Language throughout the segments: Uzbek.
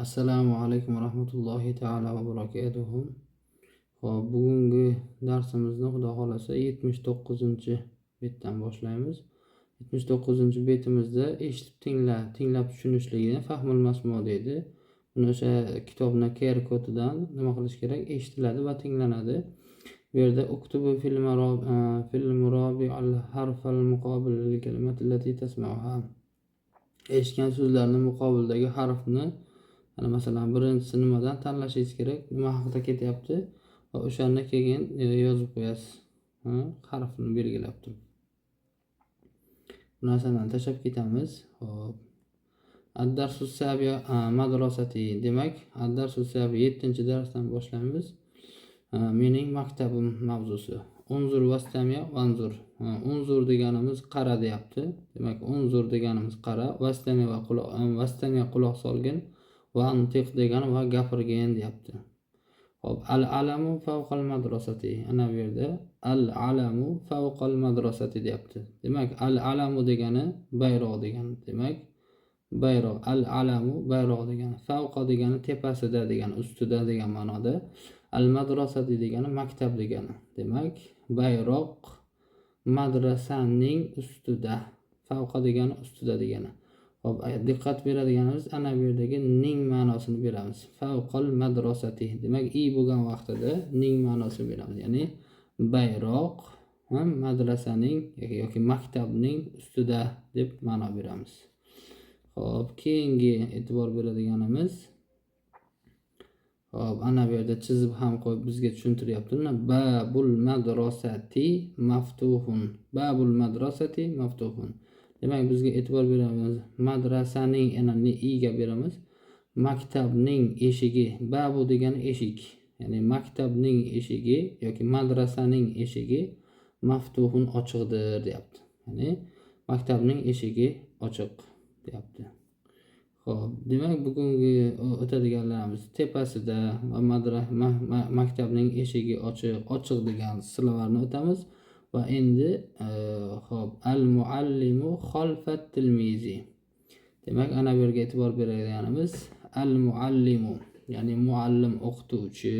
Assalomu alaykum va rahmatullohi taolo va barakatuhu. Xo'p, bugungi darsimizni, Xudo xohlasa, 79-betdan boshlaymiz. 79-betimizda eshitib tingla, tinglab tushunishligini fahmul masmu deydi. Buni o'sha kitobni QR kodidan nima qilish kerak? Eshitiladi va tinglanadi. Bu yerda uktubu fil murabi al harfal muqobil lil kalimati allati tasma'uha. Eshitgan so'zlarni muqobilidagi harfni, mana masalan, birinchisi nimadan tanlashingiz kerak, nima haqida ketyapti va o'shani keyin yozib qo'yasiz. Harfni belgilab turib. Bu narsadan tashlab ketamiz. Xo'p. Ad-darsu sabi madrasati. Demak, ad-darsu sabi 7-darsdan boshlaymiz. Mening maktabim mavzusi. Unzur vastami vanzur. Unzur deganimiz qara deyapti. Demak, unzur deganimiz qara, vastami va quloq, vastami quloq solgin, va antiq degani va gapirgin deyapti. Xo'p, al alamu fawqal madrasati. Ana bu yerda al alamu fawqal madrasati deyapti. Demak, al alamu degani bayroq degani. Demak, bayroq, al alamu bayroq degani, fawqa degani tepasida degani, ustida degan ma'noda. Al madrasati degani maktab degani. Demak, bayroq madrasaning ustida. Fawqa degani ustida degani. Xo'p, diqqat beradiganimiz, ana bu yerdagi ning ma'nosini beramiz. Fawqal madrasati. Demak, i bo'lgan vaqtida ning ma'nosini beramiz. Ya'ni bayroq madrasaning yoki maktabning ustida deb ma'no beramiz. Xo'p, keyingi e'tibor beradiganimiz, xo'p, ana bu yerda chizib ham qo'yib bizga tushuntiryapti. Babul madrasati maftuhun. Babul madrasati maftuhun. Demak, bizga e'tibor beramiz. Madrasaning ana iga beramiz. Maktabning eshigi, babu degani eshik. Ya'ni maktabning eshigi yoki madrasaning eshigi maftuhun ochiqdir deyapti. Ya'ni maktabning eshigi ochiq deyapti. Xo'p, demak, bugungi o'tadiganlarimiz tepasida va maktabning eshigi ochiq, ochiq degan slovarni o'tamiz. Va endi xo'p, al muallimu xalfat tilmizi. Demak, ana bu yerga e'tibor beradiganimiz al muallimu, ya'ni muallim o'qituvchi,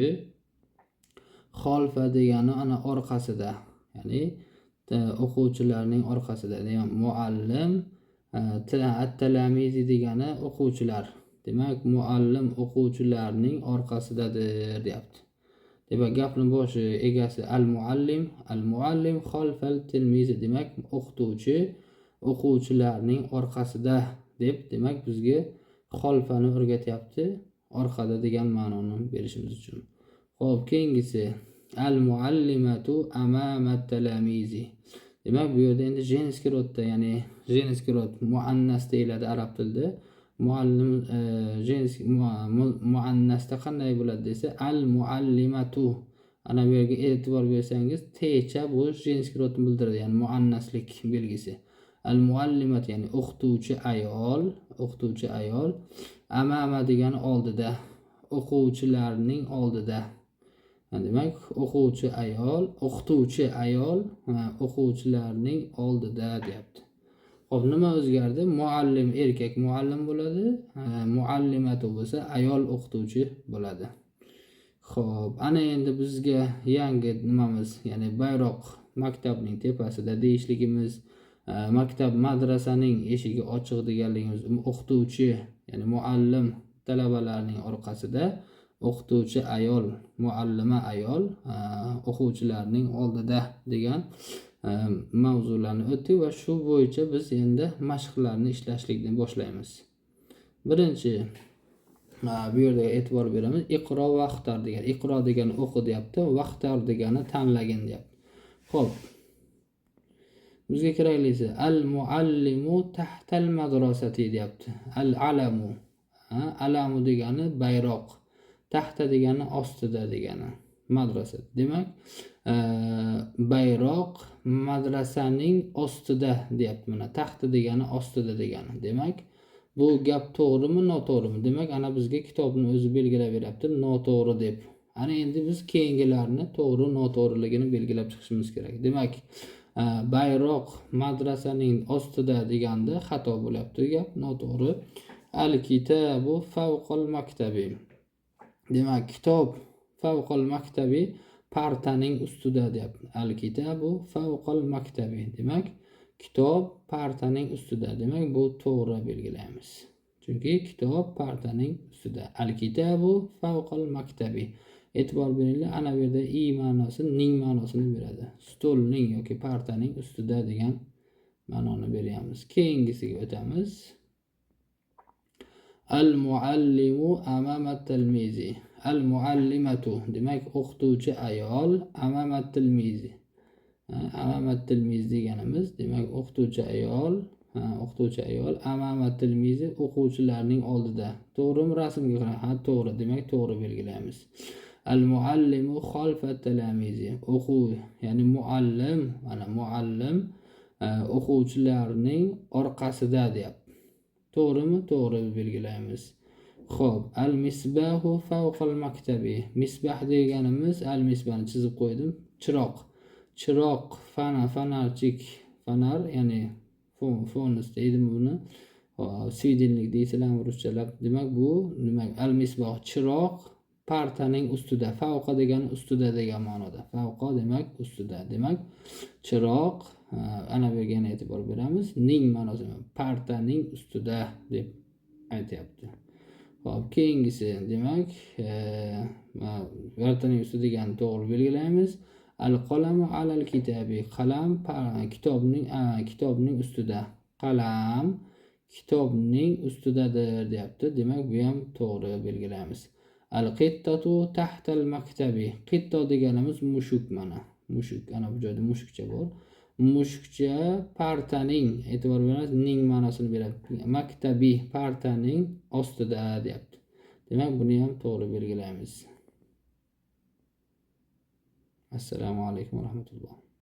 xolfa degani ana orqasida, ya'ni o'quvchilarning orqasida. Demak, muallim, at-talamizi degani o'quvchilar. Demak, muallim o'quvchilarning orqasidadir deyapti. Demak, gapning boshi egasi al muallim, al muallim xalfal tilmizi. Demak, o'qituvchi o'quvchilarning orqasida deb, demak, bizga xolfani o'rgatyapti, orqada degan ma'noni berishimiz uchun. Xo'p, keyingisi al muallimatu amama talamizi. Demak, bu yerda endi женский род da, ya'ni женский род muannas deyiladi arab tilida. Muallim женский muannasda qanday bo'ladi desa, al muallimatu. Ana bu yerga e'tibor bersangiz, techa bu женский род ni bildiradi, ya'ni muannaslik belgisi. Al muallimat, ya'ni o'qituvchi ayol, o'qituvchi ayol, amama degani oldida, o'quvchilarning oldida. Demak, o'quvchi ayol, o'qituvchi ayol o'quvchilarning oldida deyapti. Xo'p, nima o'zgardi? Muallim erkak muallim bo'ladi, muallimatu bo'lsa ayol o'qituvchi bo'ladi. Xo'p, ana endi bizga yangi nimamiz, ya'ni bayroq maktabning tepasida deyishligimiz, maktab madrasaning eshigi ochiq deganligimiz, o'qituvchi, ya'ni muallim talabalarning orqasida, o'qituvchi ayol, muallima ayol o'quvchilarning oldida degan mavzularni o'tdik va shu bo'yicha biz endi mashqlarni ishlashlikni boshlaymiz. Birinchi bu yerda e'tibor beramiz. Iqro vaxtar degan. Iqro degani o'qi deyapti, vaxtar degani tanlagin deyapti. Xo'p. Bizga keraklisi al muallimu tahtal madrasati deyapti. Al alamu. Alamu degani bayroq. Tahta degani ostida degani. Madrasa. Demak, bayroq madrasaning ostida deyapti mana. Tahta degani ostida degani. Demak, bu gap to'g'rimi, noto'g'rimi? Demak, ana bizga kitobni o'zi belgilab beryapti, noto'g'ri deb. Ana endi biz keyingilarni to'g'ri, noto'g'riligini belgilab chiqishimiz kerak. Demak, bayroq madrasaning ostida deganda xato bo'lyapti gap, noto'g'ri. Al kitabu fawqal maktabi. Demak, kitob fawqal maktabi, partaning ustida deyapti. Al kitabu fawqal maktabi. Demak, kitob partaning ustida. Demak, bu to'g'ri belgilaymiz. Chunki kitob partaning ustida. Al kitabu fawqal maktabi. E'tibor beringlar, ana bu yerda i ma'nosi ning ma'nosini beradi. Stolning yoki partaning ustida degan ma'noni beryapmiz. Keyingisiga o'tamiz. Al muallimu amama tilmizi. Al muallimatu, demak, o'qituvchi ayol, amama tilmizi. Amama tilmiz deganimiz, demak, o'qituvchi ayol, o'qituvchi ayol amama tilmizi, o'quvchilarning oldida. To'g'rimi rasmga qarang? Ha, to'g'ri. Demak, to'g'ri belgilaymiz. Al muallimu xalfa talamizi. O'quv, ya'ni muallim, mana muallim o'quvchilarning orqasida deyapti. To'g'rimi? To'g'ri belgilaymiz. Xo'p, al misbahu fawqal maktabi. Misbah deganimiz, al misbani chizib qo'ydim. Chiroq. Chiroq, fana, fonarchik, fonar, ya'ni fonus deydimi buni? Hop, светильник deysizlarmi ruschalab. Demak, bu demak al misboh, chiroq partaning ustida. Favqa degani ustida degan ma'noda. Favqa demak ustida. Demak, chiroq, ana bu yerga yana e'tibor beramiz. Ning ma'nosi partaning ustida deb aytyapti. Xo'p, keyingisi, demak, partaning ustida degani to'g'ri belgilaymiz. Al qalamu alal kitabi. Qalam kitobning ustida. Qalam kitobning ustidadir deyapti. Demak, bu ham to'g'ri belgilaymiz. Al qittatu tahtal maktabi. Qitto deganimiz mushuk mana. Mushuk, ana bu joyda mushukcha bor. Mushukcha partaning, e'tibor beramiz, ning ma'nosini beradi. Maktabi, partaning ostida deyapti. Demak, buni ham to'g'ri belgilaymiz. Assalomu alaykum va rahmatulloh.